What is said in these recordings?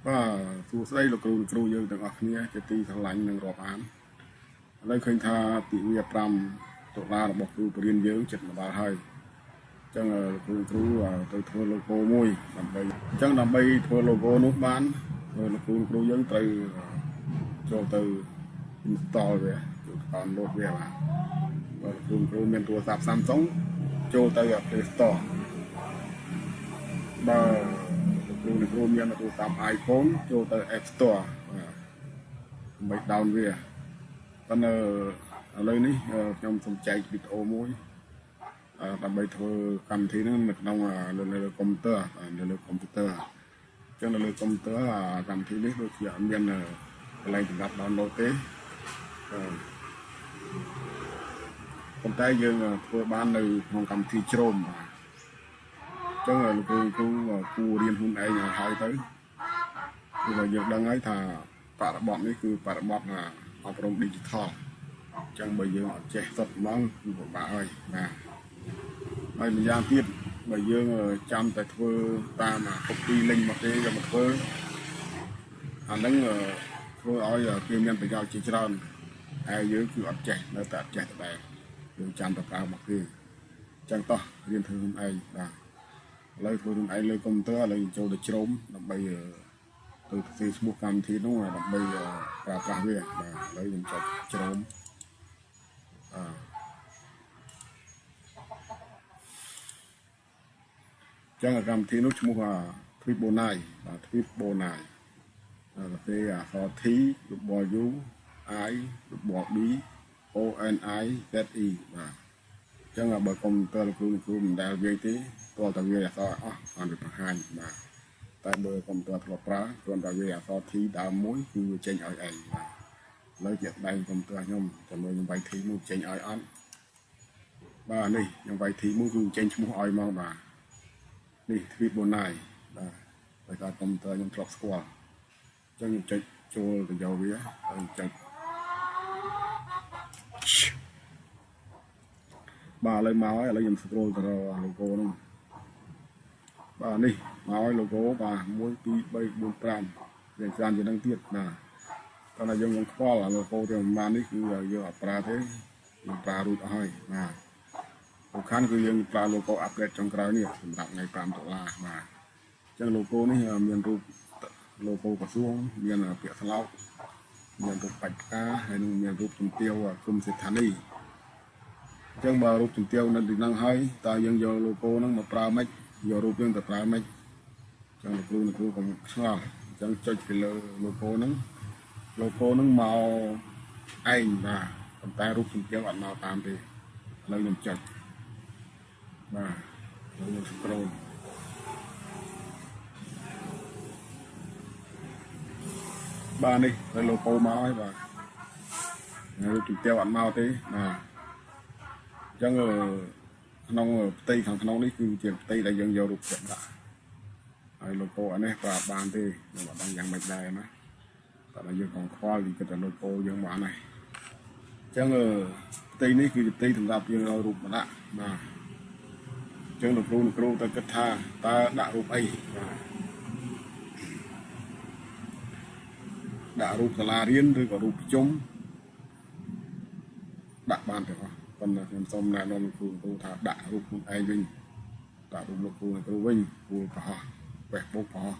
បាទសួស្តីលោកគ្រូលោកគ្រូយើងទាំងអស់គ្នាជាទីស្រឡាញ់និងរាប់អានឥឡូវឃើញថាទិវា5តុលារបស់គ្រូបរិញ្ញាយើងចិត្តមកដល់ហើយអញ្ចឹងលោកគ្រូគ្រូទៅធ្វើ logo មួយដើម្បីអញ្ចឹងដើម្បីធ្វើ logo នោះបានលោកគ្រូគ្រូយើងត្រូវចូលទៅ install វាចូល download វាបាទបើលោកគ្រូគ្រូមានទូរស័ព្ទ Samsung ចូលទៅ Play Store បើលោកគ្រូលោកគ្រូមានទូរស័ព្ទ iPhone ចូលទៅ App Store បាទដើម្បី down វាប៉ុន្តែឥឡូវនេះខ្ញុំសូមចែកវីដេអូមួយដើម្បីធ្វើកម្មវិធីហ្នឹងនៅក្នុងលើកុំព្យូទ័រនៅលើកុំព្យូទ័រអញ្ចឹងនៅលើកុំព្យូទ័រកម្មវិធីនេះដូចជាអត់មានកន្លែងសម្រាប់ download ទេប៉ុន្តែយើងធ្វើបាននៅក្នុងកម្មវិធី Chrome បាទអញ្ចឹងលោកគ្រូគ្រូគួររៀនខ្លួនឯងឲ្យហើយទៅព្រោះយើងដឹងហើយថាបរិបទនេះគឺបរិបទអប់រំ digital អញ្ចឹងបើយើងអត់ចេះសុទ្ធហ្មងគឺពិបាកហើយបាទហើយម្យ៉ាងទៀតបើយើងចាំតែធ្វើតាម copy link មកគេយកមកធ្វើអាហ្នឹងធ្វើឲ្យគេមានប្រយោជន៍ជាច្រើនហើយយើងគឺអត់ចេះនៅតែអត់ចេះដដែលយើងចាំតែប្រើមកគេអញ្ចឹងតោះរៀនធ្វើខ្លួនឯងបាទឥឡូវធ្វើខ្លួនឯងលើកុំព្យូទ័រឥឡូវចូលទៅ Chrome ដើម្បីទៅសរសេរឈ្មោះកម្មវិធីនោះដើម្បីប្រើប្រាស់វាបាទឥឡូវខ្ញុំចុច Chrome បាទចឹងកម្មវិធីនោះឈ្មោះថា Twibbonize បាទ Twibbonize សរសេរអក្សរ T W I W B O N I Z E បាទអញ្ចឹងបើកុំព្យូទ័រលោកគ្រូលោកគ្រូមិនដែលវាយទេទាល់តែវាយអក្សរអស់បានវាបង្ហាញបាទតែបើកុំព្យូទ័រធ្លាប់ប្រើគ្រាន់តែវាយអក្សរ T ដើមមួយគឺវាចេញឲ្យឯងបាទឥឡូវជាស្ដែងកុំព្យូទ័រខ្ញុំចាំមើលខ្ញុំវាយ T មួយចេញឲ្យអត់បាទនេះខ្ញុំវាយ T មួយគឺចេញឈ្មោះឲ្យមកបាទនេះ Twibbonize បាទដោយសារកុំព្យូទ័រខ្ញុំធ្លាប់ស្គាល់អញ្ចឹងខ្ញុំចុចចូលទៅយកវាហើយចុចបាទឥឡូវមកហើយឥឡូវខ្ញុំ scroll ទៅរក logo នោះបាទនេះមកហើយ logo បាទ1 2 3 4 5យ៉ាងច្រើនជាងនឹងទៀតបាទតោះតែយើងមិនខ្វល់អា logo ទាំងប្រហែលនេះគឺយើងអត់ប្រើទេយើងប្រើរួចអស់ហើយបាទសំខាន់គឺយើងប្រើ logo upgrade ចុងក្រោយនេះសម្រាប់ថ្ងៃ5តុលាបាទអញ្ចឹង logo នេះមានរូប logo ក្រសួងមានពាក្យស្លោកមានរូបបាច់ផ្កាហើយនឹងមានរូបជំទាវគុំសេដ្ឋានីអញ្ចឹងបើរូបជំទាវនៅទីហ្នឹងហើយតើយើងយក logo ហ្នឹងមកប្រើម៉េចយករូបយើងទៅប្រើម៉េចអញ្ចឹងលោកគ្រូលោកគ្រូកុំឆ្ងល់អញ្ចឹងចុចពីលើ logo ហ្នឹង logo ហ្នឹងមកឯងបាទប៉ុន្តែរូបជំទាវអត់មកតាមទេឥឡូវខ្ញុំចុចបាទឥឡូវខ្ញុំ scroll បាទនេះទៅ logo មកហើយបាទរូបជំទាវអត់មកទេបាទអញ្ចឹងក្នុងផ្ទៃខាងក្នុងនេះគឺជាផ្ទៃដែលយើងយករូបភាពដាក់ហើយ logo អានេះប្រើបានទេខ្ញុំអត់ដឹងយ៉ាងម៉េចដែរណាតែយើងកុំខ្វល់យើងគិតថា logo យើងបានហើយអញ្ចឹងផ្ទៃនេះគឺជាផ្ទៃសម្រាប់យើងយករូបមកដាក់បាទអញ្ចឹងលោកគ្រូលោកគ្រូទៅគិតថាតើដាក់រូបអីបាទដាក់រូបសាលារៀនឬក៏រូបប្រជុំដាក់បានទាំងអស់ប៉ុន្តែខ្ញុំសូមណែនាំលោកគ្រូលោកគ្រូថាដាក់រូបខ្លួនឯងវិញដាក់រូបលោកគ្រូលោកគ្រូវិញគួរប្រហោះ Facebook ប្រហោះ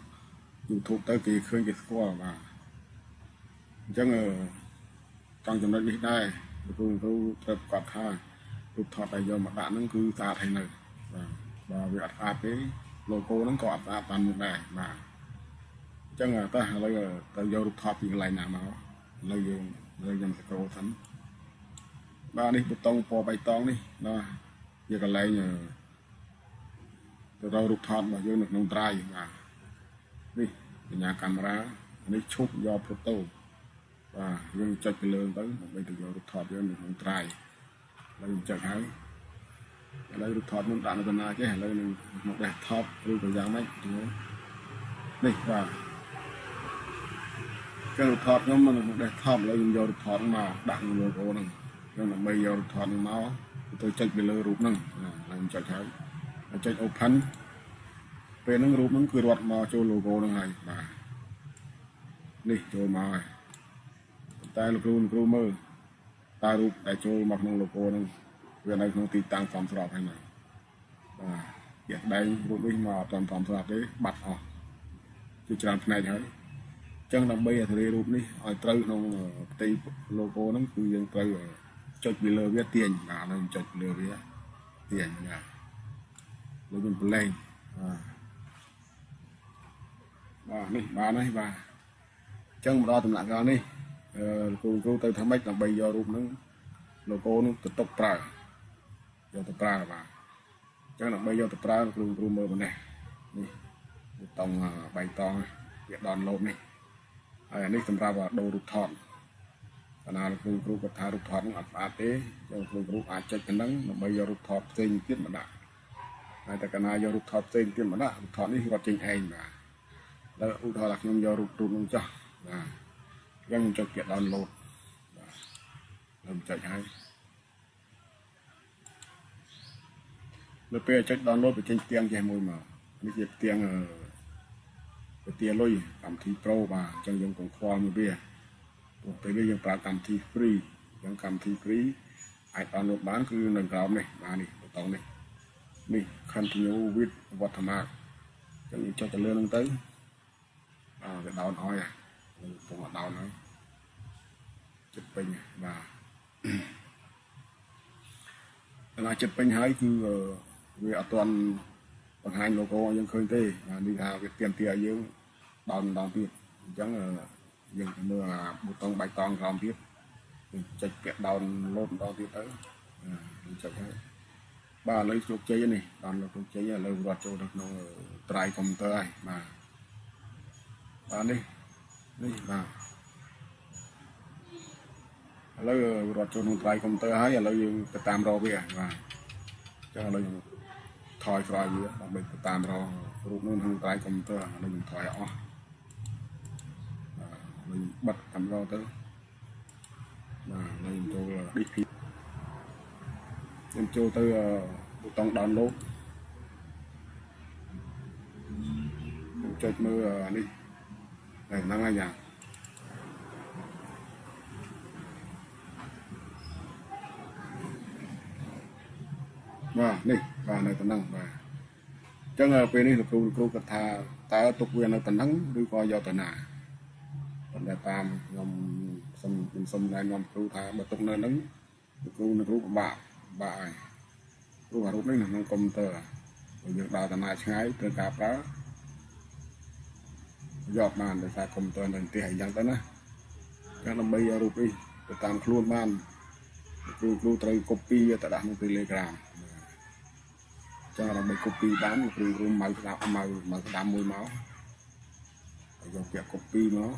YouTube ទៅគេឃើញគេស្គាល់បាទអញ្ចឹងចង់ចំណុចនេះដែរលោកគ្រូលោកគ្រូត្រូវប្រកាសថារូបថតដែលយកមកដាក់ហ្នឹងគឺស្អាតហើយនៅបាទបើវាអត់ស្អាតទេ logo ហ្នឹងក៏អត់ស្អាតតាមនោះដែរបាទអញ្ចឹងតើឥឡូវទៅយករូបថតពីកន្លែងណាមកឥឡូវយើងឥឡូវខ្ញុំ scroll សិនបាទនេះប៊ូតុងពណ៌បៃតងនេះបាទជាកន្លែងទៅរករូបថតរបស់យើងនៅក្នុង drive បាទនេះសញ្ញាកាមេរ៉ានេះឈប់យក photo បាទយើងចុចទៅលើទៅដើម្បីទៅយករូបថតយើងនៅក្នុង drive ឥឡូវខ្ញុំចុចហើយឥឡូវរូបថតខ្ញុំដាក់នៅកណ្ដាលចេះឥឡូវនឹងក្នុង desktop ឬក៏យ៉ាងម៉េចនេះបាទចឹងរូបថតខ្ញុំនៅក្នុង desktop ឥឡូវខ្ញុំយករូបថតមកដាក់ក្នុង logo ហ្នឹងចឹងដើម្បីយករូបថតហ្នឹងមកទៅចុចពីលើរូបហ្នឹងឥឡូវខ្ញុំចុចហើយចុច open ពេលហ្នឹងរូបហ្នឹងគឺរត់មកចូល logo ហ្នឹងហើយបាទ នេះចូលមកហើយតែលោកគ្រូលោកគ្រូមើលតើរូបដែលចូលមកក្នុង logo ហ្នឹងវានៅក្នុងទីតាំងសមស្របហើយណាបាទជាក់ស្ដែងរូបនេះមកអត់ទាន់សមស្របទេបាត់អស់ជាច្រើនផ្នែកហើយអញ្ចឹងដើម្បីឲ្យធានារូបនេះឲ្យត្រូវក្នុងផ្ទៃ logo ហ្នឹងគឺយើងត្រូវចុចពីលើវាទាញបាទនឹងចុចពីលើវាទាញណាលោកខ្ញុំប្រឡែងបាទនេះបានហើយបាទអញ្ចឹងមកដល់ដំណាក់កាលនេះលោកគ្រូទៅធ្វើម៉េចដើម្បីយករូបហ្នឹង logo នោះទៅទុកប្រើយកទៅប្រើបាទអញ្ចឹងដើម្បីយកទៅប្រើគ្រូមើលម្នេះនេះប៊ូតុងបៃតងវា download នេះហើយអានេះសម្រាប់ដូររូបថតកាលណាលោកគ្រូគាត់ថារូបថតហ្នឹងអត់ស្អាតទេអញ្ចឹងលោកគ្រូអាចចុចទៅហ្នឹងដើម្បីយករូបថតផ្សេងទៀតមកដាក់ហើយតែកាលណាយករូបថតផ្សេងទៀតមកដាក់រូបថតនេះរត់ចេញឯងបាទដល់ឧទាហរណ៍ថាខ្ញុំយករូបហ្នឹងចុះបាទអញ្ចឹងខ្ញុំចុចពាក្យ download បាទខ្ញុំចុចហើយនៅពេលចុច download បញ្ចេញផ្ទាំងចេះមួយមកនេះជាផ្ទាំងពទាលុយកម្មវិធី Pro បាទអញ្ចឹងយើងកុំខ្វល់មួយវាព្រោះពេលនេះយើងប្រើកម្មវិធី free អញ្ចឹងកម្មវិធី free អាច download បានគឺនៅក្រោមនេះបាទនេះប៊ូតុងនេះនេះ continue with watermark អញ្ចឹងយើងចុចទៅលើហ្នឹងទៅបាទវា down ឲ្យកំពុង down ហើយចិត្តពេញបាទដល់ចិត្តពេញហើយគឺវាអត់ទាន់បង្ហាញ logo ឲ្យយើងឃើញទេបាទនេះថាវាទាមទារឲ្យយើង down ម្ដងទៀតអញ្ចឹងយើងមើលអាប៊ូតុងបៃតងក្រោមទៀតយើងចុចពាក្យ download ម្ដងទៀតទៅយើងចុចហើយបាទឥឡូវជោគជ័យនេះ download ជោគជ័យឥឡូវរត់ចូលទៅក្នុង drive computer ហើយបាទបាទនេះនេះបាទឥឡូវរត់ចូលក្នុង drive computer ហើយឥឡូវយើងទៅតាមរកវាបាទអញ្ចឹងឥឡូវខ្ញុំថយក្រោយវាដើម្បីទៅតាមរករូបនោះក្នុង drive computer ឥឡូវខ្ញុំថយអស់បាទឥឡូវខ្ញុំបិទតាមរកទៅបាទឥឡូវខ្ញុំចូល DP ខ្ញុំចូលទៅប៊ូតុង download ខ្ញុំចុចមើលអានេះតែហ្នឹងហើយយ៉ាបាទនេះបាទនៅតំណឹងបាទអញ្ចឹងពេលនេះលោកគ្រូគាត់ថាតើទុកវានៅតំណឹងឬក៏យកទៅណាប៉ុន្តែតាមខ្ញុំសុំណែនាំគ្រូថាបើទុកនៅហ្នឹងលោកគ្រូពិបាកហើយព្រោះអារូបនេះនៅក្នុងកុំព្យូទ័របើយើងដើរតាណាឆ្ងាយត្រូវការប្រើយកបានដោយសារកុំព្យូទ័រនៅផ្ទះអញ្ចឹងទៅណាអញ្ចឹងដើម្បីយករូបនេះទៅតាមខ្លួនបានគ្រូត្រូវ copy ទៅដាក់ក្នុង Telegram ចឹងដើម្បី copy បានគ្រូម៉ៅស្ដាប់ម៉ៅស្ដាំមួយមកហើយយកពាក្យ copy មក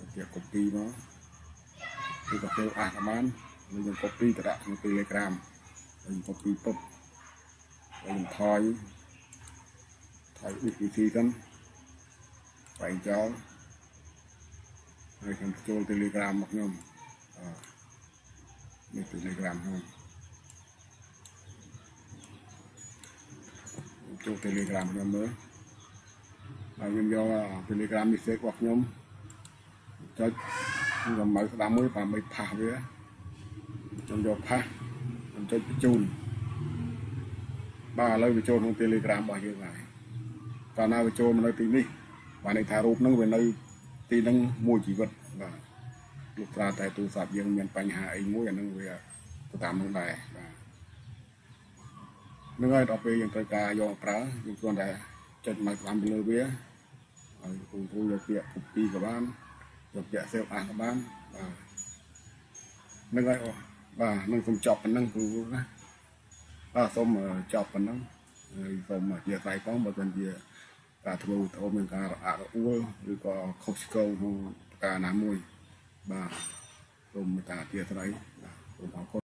យកពាក្យ copy មកឬក៏ចូលអាសបានឬយើង copy ទៅដាក់ក្នុង Telegram ហើយ copy ពុបហើយខ្ញុំថយ DPC សិនបែងចោលហើយខ្ញុំចូល Telegram មកខ្ញុំនេះ Telegram ខ្ញុំចូល Telegram ខ្ញុំមើលហើយខ្ញុំយក Telegram message របស់ខ្ញុំចុចខ្ញុំមកស្ដាំមួយដើម្បីផាសវាខ្ញុំយកផាសខ្ញុំចុចបញ្ជូនបាទឥឡូវវាចូលក្នុង Telegram របស់យើងហើយកាលណាវាចូលមកនៅទីនេះបាទន័យថារូបហ្នឹងវានៅទីហ្នឹងមួយជីវិតបាទលុះត្រាតែទូរស័ព្ទយើងមានបញ្ហាអីមួយអាហ្នឹងវាទៅតាមហ្នឹងដែរបាទហ្នឹងហើយដល់ពេលយើងត្រូវការយកប្រើយើងគ្រាន់តែចុចមកស្ដាំទៅលើវាហើយគ្រូយកពាក្យ copy ក៏បានយកពាក្យ save as ក៏បានបាទហ្នឹងហើយអូបាទនឹងសូមចប់ប៉ុណ្ណឹងគ្រូណាបាទសូមចប់ប៉ុណ្ណឹងហើយសូមអធិស្ឋានផងបើមិនជាការធ្វើវីដេអូមានការរអាក់រអួលឬក៏ខុសឆ្គងក្នុងប្រការណាមួយបាទសូមមេត្តាអធិស្ឋានបាទសូមអរគុណ